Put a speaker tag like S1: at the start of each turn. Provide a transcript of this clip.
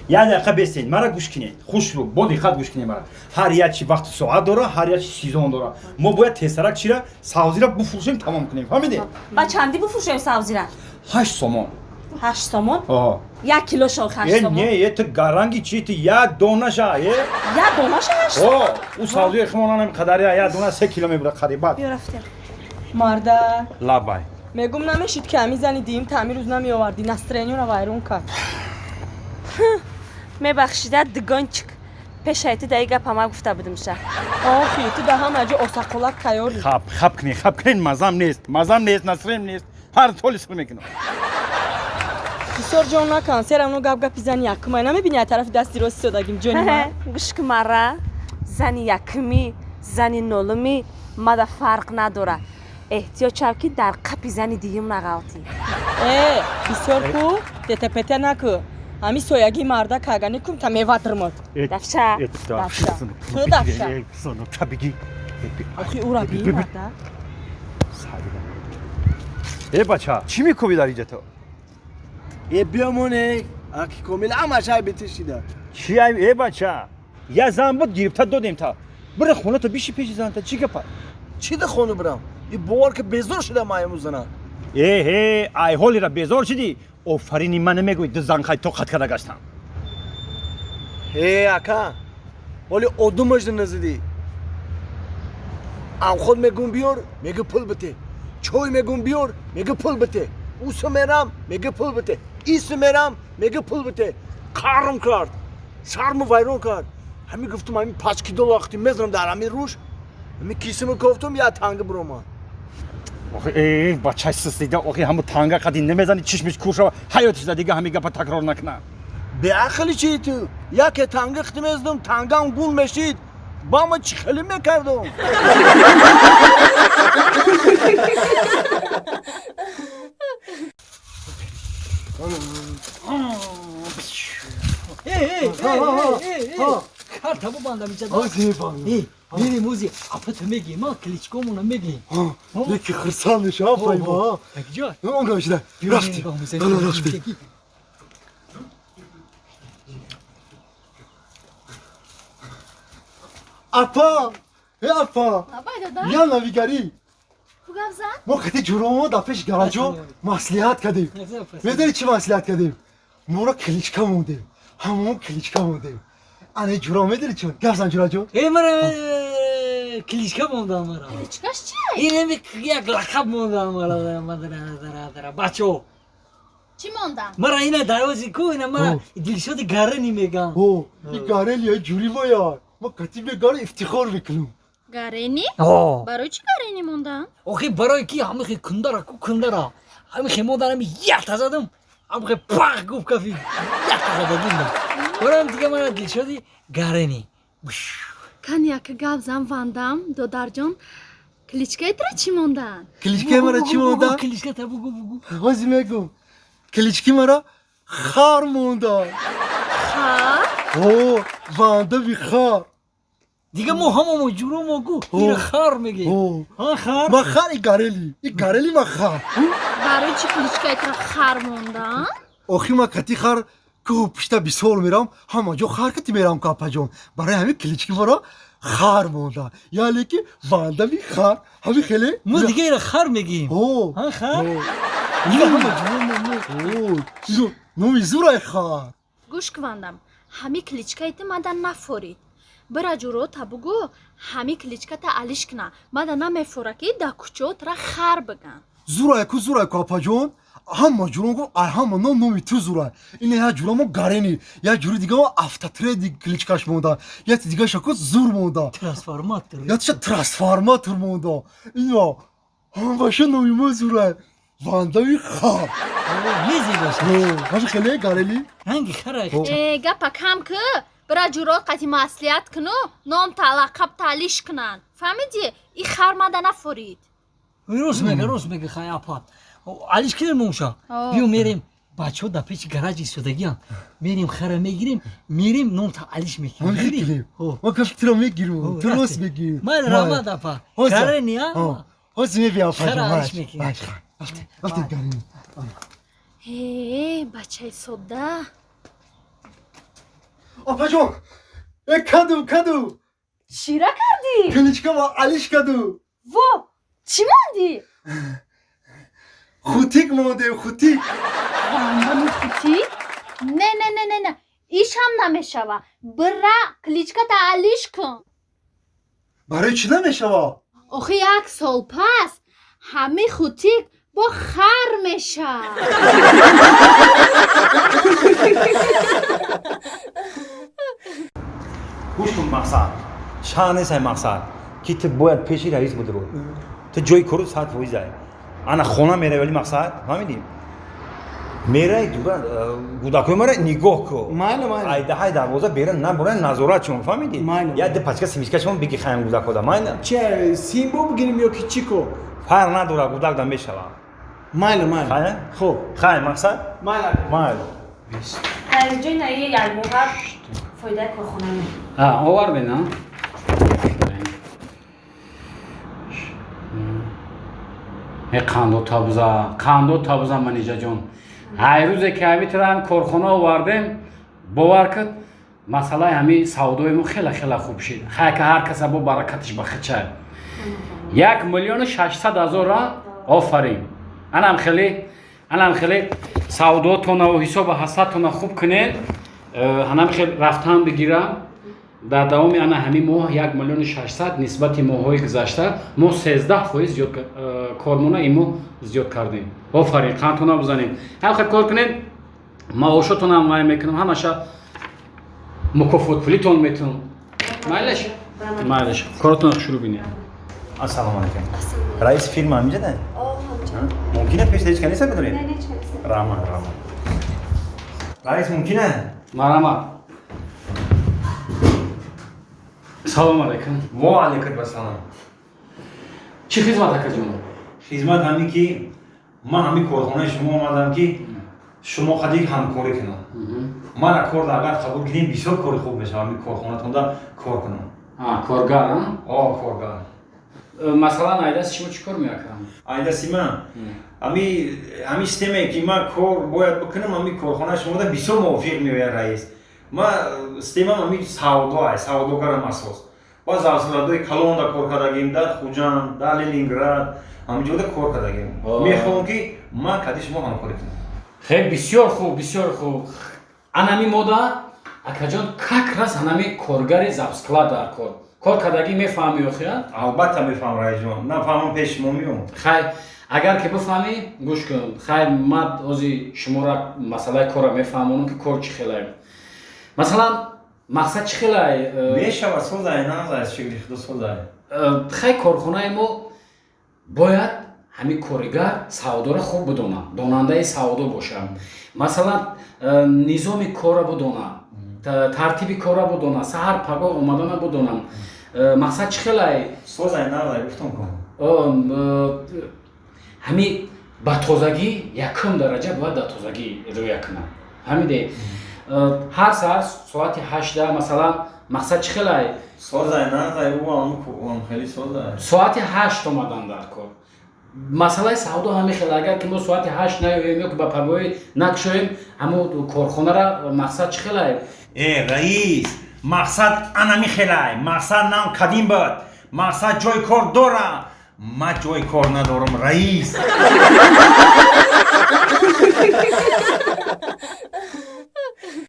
S1: Як дақиқа бестед, мара гӯш кунед, хушрӯ, бо диққат гӯш кунед мара. Ҳар як чи вақту соат дора, ҳар як чи сезон дора. Мо бояд тезтарак чира савзира буфурӯшем, тамом кунем, фаҳмидед?
S2: Ба чандӣ буфурӯшем савзира?
S1: 8 сомон.
S2: 8 сомон?
S1: О.
S2: 1 кило шо ҳашт
S1: Э,
S2: сомон?
S1: не, э, ту гаранги чи, ту як донаша, э?
S2: Як донаша ҳашт
S1: О,
S2: сомон?
S1: ӯ савзии химонанам қадари як дона 3 кило мебурад қарибат.
S2: Биё, рафтем.
S3: Мардак.
S1: Лабай.
S3: Мегум, намешид ки ҳами зани диим таъмир рӯз намеовардӣ, настроение ро вайрон кард.
S2: Мебахшида, дугончик, пешаи ту даи гапа ма гуфта будимша.
S3: Охи, ту да ҳама ҷо осаққолак тайёрӣ.
S1: Хаб, хаб кунед, хаб кунед, мазам нест, мазам нест, настроение нест. Ҳар толи сир мекунам.
S3: Бисёр ҷон накан, серамно гап гапи зани якумай, намебини, аз тарафи дасти рост истодагим, ҷони ман.
S2: Гӯш ки, мара зани якумӣ, зани нолумӣ мада фарқ надора. Эҳтиёт шав, ки дар қапи зани диюм нағалтӣ.
S3: Э, бисёр ку тетепете наку, ҳами соягии мардак агани кум та мевадрмад.
S2: Дафша.
S3: Дафша. Ту дафша.
S1: Табиги.
S3: Охи, ура би, мардак.
S1: Э, бача, чӣ мекӯбӣ дар инҷа ту?
S4: Э, биёмоне, аки Комил ҳамаш ай битишида.
S1: Чӣ ай, э, бача? Я зан буд, гирифта додем та. Бира хона, ту биши пеши занта, чӣ гапа?
S4: Чӣ да хону бирам? И бовар ки безор шудам ай музана.
S1: Э, ай ҳолира безор шудӣ? Офарини ман намегӯӣ, ду зан хай тоқат карда гаштам.
S4: Э, ака, ҳоли одумашда назидӣ. Амход мегум биёр, меги пул бите. Чой мегум биёр, меги пул бите. Усу мерам, меги пул бите. Ису мерам, меги пул бите. Қарм кард. Шарму вайрон кард. Ҳами гуфтум, ҳами пачки доллар вақти мезанам дар ҳами руш. Ҳами кисиму кофтум, я танга биромад.
S1: Охи, э, бачаи систида, охи, ҳаму танга қади намезани, чишмиш кур шава, ҳаётишда дига ҳами гапа такрор накуна.
S4: Беақли чи ту? Яке танга қити мезадум, тангам гул мешид. Ба ма чӣ хеле мекардум?
S5: Карта бубандам иҷа. Мерем, ози апата мегем, ма кличкомона мегем.
S6: Яки хурсанд мешавам, файма.
S5: Якҷо.
S6: Он гамшида. Рафтем. Рафтем. Апа! Э, апа! Я навигарӣ. Мо қати ҷуромо дар пеши гараҷо маслиҳат кардем. Медонӣ, чӣ маслиҳат кардем? Моро кличка мондем. Ҳамон кличка мондем. Ана ҷуро, медонӣ чӣ? Гап зан, ҷураҷон.
S5: Э, мара кличка мондам мара.
S7: Кличкаш чи?
S5: Инами як лақаб мондам мара, бачо.
S7: Чӣ мондам?
S5: Мара ина дарози ку ина мара Дилшоди Гарени мегам.
S6: О, и Гарели я ҷури моя. Мо кати мегара ифтихор мекунем.
S7: Гарени? Барои чӣ Гарени мондам?
S5: Охи, барои ки ҳамихи кундара ку кундара. Ҳамихи модарами якта задам. Ҳамихи пах гуфт кафи якта задагинда. Бароям дига мара Дилшоди Гарени.
S7: Кани яка гап зан, Вандам, додарҷон, кличкаи тура чӣ мондаанд?
S6: Кличкаи мара чӣ монда?
S5: Кличката бугу, бугу.
S6: Ҳозир мегум. Клички мара хар монда.
S7: Хар?
S6: О, Вандави хар.
S5: Дига мо ҳамамо ҷуромо гу ира хар мегем. Хар.
S6: Ма хар и Гарели. И Гарели ма хар.
S7: Барои чӣ кличкаи тура хар мондаанд?
S6: Охи, ма кати хар кӯҳу пушта бисёр мерам, ҳама ҷо хар кати мерам, капаҷон. Барои ҳамин клички мара хар монда. Яъне ки Вандави хар. Ҳами хеле?
S5: Мо дига ира хар мегем. Хар. Дига ҳама ҷуромо мо.
S6: Номи зурай хар.
S7: Гӯш кувандам, ҳами кличкаи ту мада нафорид. Бира, ҷурота бугӯ, ҳами кличката алиш куна. Мада намефора, ки дар кӯчао тура хар биган.
S6: Зурай ку, зурай ку, апаҷон. Ҳама ҷурон гуфт, ай ҳама ном номи ту зурай. Ин як ҷурамо Гарени, як ҷури дигамо автотреди кличкаш монда, яки дигаша ку зур монда.
S5: Трансформатор.
S6: Якиша трансформатор монда. Ино ҳамаша номи мо зурай. Вандави хар.
S5: Мезебаша.
S6: Ҳами хеле, Гарели?
S5: Ранги хара.
S7: Э, гапа кам ку, бира, ҷурот қати маслиҳат куну, ном та лақаб таалиш кунанд. Фаҳмидӣ? И хар мада нафорид.
S5: Рост мега, рост мега, хай, апа. Алиш кунем онша. Биё, мерем. Бачаҳо дар пеши гараҷ истодагианд. Мерем, хара мегирем, мерем, номта алиш мекунем.
S6: Ма гапи туро мегирам, ту рост мегӣ.
S5: Ман раҳмат, апа. Гарени, а?
S6: Ҳозир мебиям.
S5: Хара алиш мекунем.
S6: Рафтем, Гарени.
S7: Э, бачаи содда.
S6: Апаҷон, э каду, каду.
S7: Чира кардӣ?
S6: Кличка ма алиш каду.
S7: Во, чӣ мондӣ?
S6: Хутик мондем, хутик.
S7: Вандони хутик? Не, не, не, не, не, ишам намешава. Бира кличката алиш кун.
S6: Барои чӣ намешава?
S7: Охи як сол пас ҳами хутик бо хар мешавад.
S1: Гӯш кун, мақсад. Шаҳр несай, мақсад, ки ту бояд пеши раис будро. Ту ҷои кору 100% ай. Ана хона меравӣ, вали мақсад, фаҳмидӣ? Мерай дура гудакои мара нигоҳ кун.
S4: Майли, майли.
S1: Айдаҳай дарвоза беран набуран, назорат чун, фаҳмидӣ?
S4: Майли.
S1: Я ду пачка семечка шон биги хаям гудакода, майли?
S4: Че, симбо бигирим ё ки чӣ ко?
S1: Фарқ надора, гудак да мешава.
S4: Майли, майли.
S1: Хай?
S4: Хуб.
S1: Хай, мақсад?
S4: Майли.
S1: Майли.
S2: Ҷои наи якмоҳа фоидаи корхона ме.
S8: Оварден, а? Э, қандо табза, қандо табза, Манижаҷон. Ҳай рӯзе ки ҳами тира ҳами корхона овардем, бовар кад, масъалаи ҳами савдои мо хела хела хуб шид. Хай ка ҳар каса бо баракатиш ба хича. 1 600 000, офарин. Анам хеле, анам хеле савдотонаву ҳисобу ҳасадтона хуб кунед, анам хел рафтан бигирам. Дар давоми ана ҳамин моҳ 1 600 000 нисбати моҳҳои гузашта мо 13% зиёд кормона имо зиёд кардем. Офарин, қандтона бизанем. Ҳам хел кор кунед, маошотонам вай мекунам, ҳамаша мукофотпулитон метунам. Майлаш? Майлаш. Коротонро шурӯъ бинед.
S1: Ассалому алайкум. Раис фирма ҳаминҷа да? Мумкина пеш ҳеч каниса бидоред? Раҳмат, раҳмат. Раис, мумкина?
S8: Марҳамат. Салому алайкум.
S1: Ва алайкум ассалом.
S8: Чӣ хизмат, акаҷон?
S1: Хизмат ҳамин ки ман ҳамин корхонаи шумо омадам ки шумо қадир ҳамкорӣ кунам. Мана кор агар қабул кунем, бисёр кори хуб мешавад, ҳамин корхонатонда кор кунам.
S8: Коргар, а?
S1: О, коргар.
S8: Масалан, айдаси шумо чӣ кор меакам?
S1: Айдаси ман ҳами системае ки ман кор бояд бикунам, ҳами корхонаи шумода бисёр мувофиқ меояд, раис. Ман системам ҳами савдо ай, савдогарам асос. Ба завсаладои калонда кор кардагим, дар Хуҷанд, дар Ленинград, ҳамин ҷода кор кардагим. Мехоҳам ки ман кади шумо ҳамкорӣ кунам.
S8: Хеле бисёр хуб, бисёр хуб. Анами мода, акаҷон, как раз анами коргари завсклад дар кор. Кор кардагӣ мефаҳмӣ охи, а?
S1: Албатта мефаҳмам, раисҷон. Нафаҳмам, пеши шумо меом.
S8: Хай, агар ки бифаҳмӣ, гӯш кун. Хай, ман ҳози шуморо масъалаи корро мефаҳмонам, ки кор чӣ хелае. Масалан, мақсад чӣ хелай?
S1: Мешавад, созай, назай, шукри худо, созай.
S8: Хай, корхонаи мо бояд ҳамин коригар савдоро хуб бидонад, донандаи савдо бошад. Масалан, низоми корро бидонад, тартиби корро бидонад, саҳар пагоҳ омадана бидонад. Мақсад чӣ хелай?
S1: Созай, назай, гуфтам ку.
S8: Ҳами ба тозагӣ якум дараҷа бояд дар тозагӣ рӯя кунад. Фаҳмиде? Ҳар саҳар соати 8-да, масалан, мақсад чӣ хелай?
S1: Созай, назай, ӯам хеле созай.
S8: Соати 8 омадан дар кор. Масъалаи савдо ҳамин хел, агар ки мо соати 8 наёем ё ки ба пагоҳӣ накушоем ҳамо корхонара, мақсад чӣ хелай?
S1: Э, раис, мақсад анами хелай. Мақсад нам кадим буд. Мақсад ҷои кор дора. Ман ҷои кор надорам, раис.